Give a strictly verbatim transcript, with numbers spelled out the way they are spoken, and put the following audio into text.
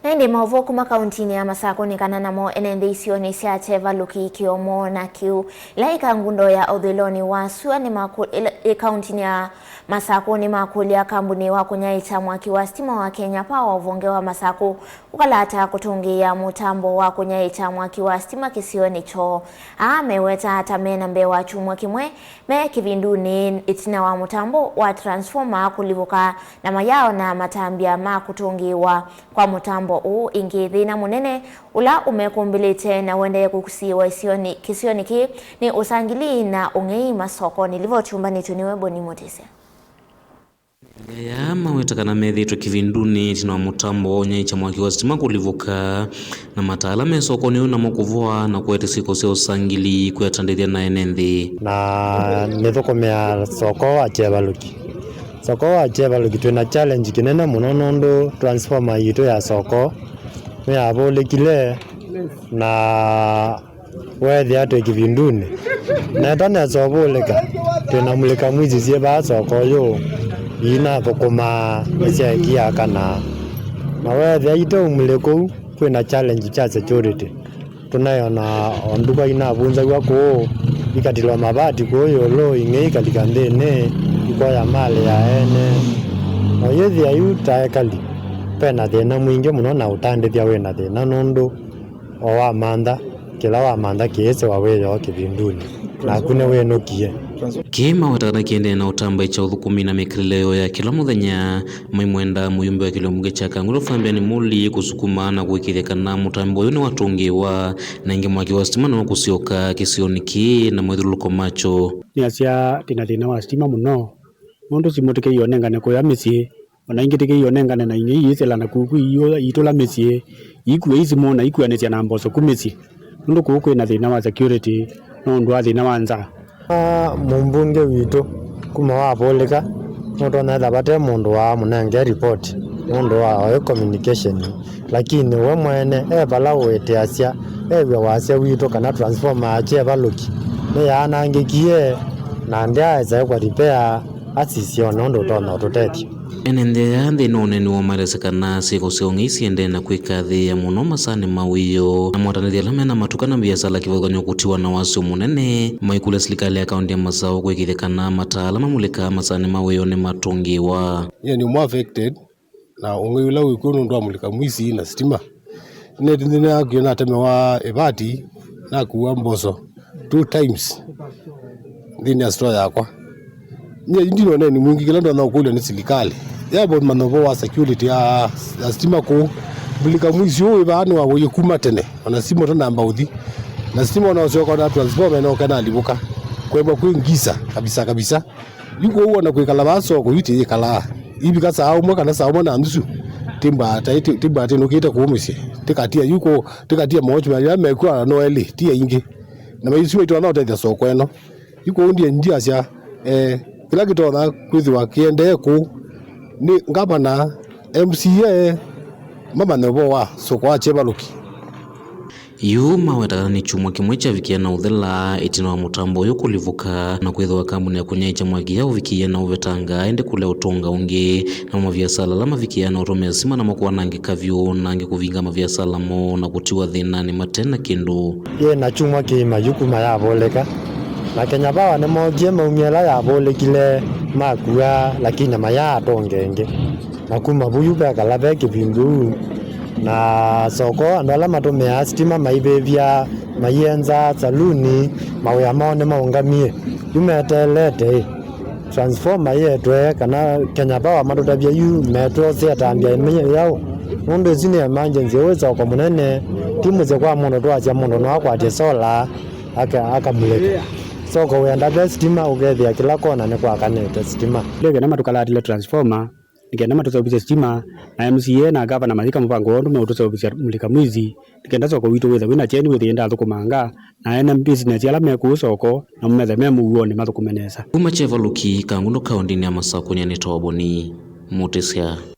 Na ĩndĩ maũvoo kuma kauntinĩ ya Masakũ nĩ kana namo ene nthĩ isionĩ sya Chevaluki, Kĩomo na Kĩu, ila ĩkangundo ya ũthũĩlonĩ wa sua nĩ maku-, ila, ĩ kauntinĩ ya Masakũ nĩ makũlya kambuni wa kũnyaĩĩkya mwaki wa sitima wa Kenya Power ũvonge wa Masakũ ũkalata kũtũngĩĩa mũtambo wa kũnyaĩĩkya mwaki wa sitima kĩsionĩ kyoo. Aa meweta ata me na mbee wa kyumwa kĩmwe me kĩvindunĩ ĩtina wa mũtambo wa transformer kũlivũka na mayaaona matambya ma kũtũngĩĩwa kwa mũtambo ũũ. Ĩngĩ thĩna mũnene ũla ũmekũmbĩlĩte na ũendee kũsiĩwa isionĩ, kĩsionĩ kĩĩ nĩ ũsangili na ũng'ei masokonĩ. Livoti ũmbanĩtw'e nĩwe Boni Mũtĩsya. Aya maweta kana methĩĩtwe kĩvindunĩ ĩtina wa mũtambo wa ũnyaĩĩkya mwaki wa sitima kũlivũka, na mataala me sokonĩ ũyũ namo kũvoa na kũete syĩko sya ũsangili kwĩatandĩthya na ene nthĩ. Na nĩthũkũmĩa soko wa Chevaluki. Soko wa Chevaluki twĩ na challenge kĩnene mũno nũndũ transformer yitũ ya soko nĩyavũlĩkile na weethĩa twĩ kĩvindunĩ. Neta nesa ũvũlĩka, twĩ na mulika mwizi syĩ vaa soko ũyũ, iinathũkũmaa, nĩsyaekie kana. Na weethĩa ite umulĩku ũu, kwĩ na challenge kya security. Tũnaĩ ona o nduka inavunzaw'a kũũ, ikatilwa mavati kũũ ĩũlũ, ing'ei ikalika nthĩnĩ, ikoya malĩ ya ene. Na ũyĩthĩa yu ta ekali, ve na thĩna mwingĩ mũno na ũtandĩthya wĩ na thĩna nũndũ o wamantha, kĩla wamantha kĩĩsĩwa wĩ yoo kĩvindunĩ, naku nĩwĩnũkie. Kĩĩ maweta kana kĩendee na ũtambaĩkya ũthũkũmi na mĩkalĩle yoo ya kĩla mũthenya, maimwenda mũyumbe wa kĩlio mbunge kya Kangũlũ Fabian Muli kũsukuma na kũĩkĩĩthya kana mũtambo ũyũ nĩwatũngĩĩwa, na ĩngĩ mwaki wa sitima nĩwakũsyoka kĩsionĩ kĩĩ na mwĩthũlũlũko makyo. Nĩasya, "Twĩ na thĩna wa sitima mũno, nũndũ simũ tĩkĩie ũnengane kũya mĩsyĩ, o na ingĩ tĩkĩie ũnengane na ing'ei iisĩla na kuku iiyũ-, iitũla mĩsyĩ, iikua isimũ na ikuanĩsya na mboso ku mĩsyĩ, nũndũ kũu kwĩ na thĩna wa security nũndũ wa thĩna wa nzaa." Mũmbunge witũ kuma wavũlĩka, nũtonya etha vate mũndũ waamũnenge ripoti nũndũ wa oĩ communication, lakini we mwene e vala ũĩtĩasya, ew'a wasya witũ kana transformer ya Chevaluki nĩyaanangĩkie na ndyaesaĩkwa repair, asisye one ũndũ ũtonya ũtũtethya. Ene nthĩ aya nthĩnĩ wa ũneeni woo maelesya kana syĩko sya ũng'ei siendee na kwĩkathĩĩa mũno masaanĩ ma wĩoo, na mwatanĩthya ala mena matuka na mbiasala kĩvathũkany'o kũtiwa na wasyo mũnene, maikũlya silikalĩ ya kaũntĩ ya Masaũ kũĩkĩĩthya kana mataa ala mamulĩkaa masaanĩ ma wĩoo nĩmatũngĩĩwa. Nyie nĩ ũmwe affected na ũng'ei ũla wĩ kw'o nũndũ wa mũlika mwisi na sitima. Nĩnĩnakw'a natemewa ĩvati, nakuwa mboso two times nthĩnĩ ya store yakwa. Nyie ndina ũneeni mwingĩ, kĩla ndonya ũkũlya nĩ silikalĩ yambe ĩmanye ũvoo wa security ya, ya sitima kũu. Mũlika mwisi ũũ wĩ vaa nĩwaw'ie kuma tene, ona sitima ũtanamba ũthi, na sitima ona ũsyoka ona transformer ĩnoka ĩnalivũka, kwembwa kwĩ ngisa kabisa kabisa. Yu kwoou ona kwĩkala vaa soko yu tĩyĩkalaa. Ivika saa ũmwe kana saa ũmwe na nusu, tĩmbaa taĩ, tĩ-, tĩmbaa tĩnũkĩte kũu mũsyĩ. Tĩkatia yu kũu, tĩkatia maochi marĩa mekw'a no elĩ, ti aingĩ. Na maisio maitũ ana ũtethya soko ĩno. Yu kwoou ndie ndiasya, eh, kĩla kĩtonya kwĩthĩwa kĩendee kũu nĩ ngavana, M C A, mamanye ũvoo wa soko wa Chevaluki. Yu maweta kana nĩ kyumwa kĩmwe kyavikie na ũthela ĩtina wa mũtambo ũyũ kũlivũka, na kwĩthĩwa kambuni ya kũnyaĩĩkya mwaki ya ũvikĩie na ũvetanga ĩndĩ kũlea ũtonga ũngĩ, namo maviasala ala mavikĩaa na ũtũmĩa sitima namo kwanangĩka vyũ, na angĩ kũvinga maviasala moo na kũtiwa thĩnanĩ mate na kĩndũ. Yĩ na kyumwa kĩima yu kuma yavũlĩka, na Kenya Power nĩmookie maumya ĩla yavũlĩkile makua, lakini mayaa atonge ĩngĩ. Na kuma vu yu vekala ve kĩvindu, na soko andũ ala matũmĩaa sitima maivĩvya, maienza, saluni, mawĩa moo nĩmaũngamie. Yu meteelete ĩ, transformer yetwe kana Kenya Power matũtavye yu metwose atambya ĩmwe yaũ, nũndũ ĩsu nĩ emergency. Ũũ soko mũnene, ti mũsyĩ kwa mũndũ twasya mũndũ no akwatye solar aka-, akamulĩka. Soko wenda ve sitima, ũkethĩa kĩla kona nĩkwakanĩte sitima. Nĩ kenda matũkalatĩle transformer, nĩ kenda matũseũvĩsye sitima, na M C A na ngavana mayĩka mũvango wa ũndũ meũtũseũvĩsya mũlika mwizi, nĩ kenda soko witũ wĩthe wĩ na kyeni, wĩthĩe ndathũkũmanga, na ene mbisinesi ala me kũu soko namo methe me mũuonĩ mathũkũme nesa. Kuma Chevaluki, Kangundo, kaũndĩnĩ ya Masakũ, nyie nĩtawa Boni Mũtĩsya.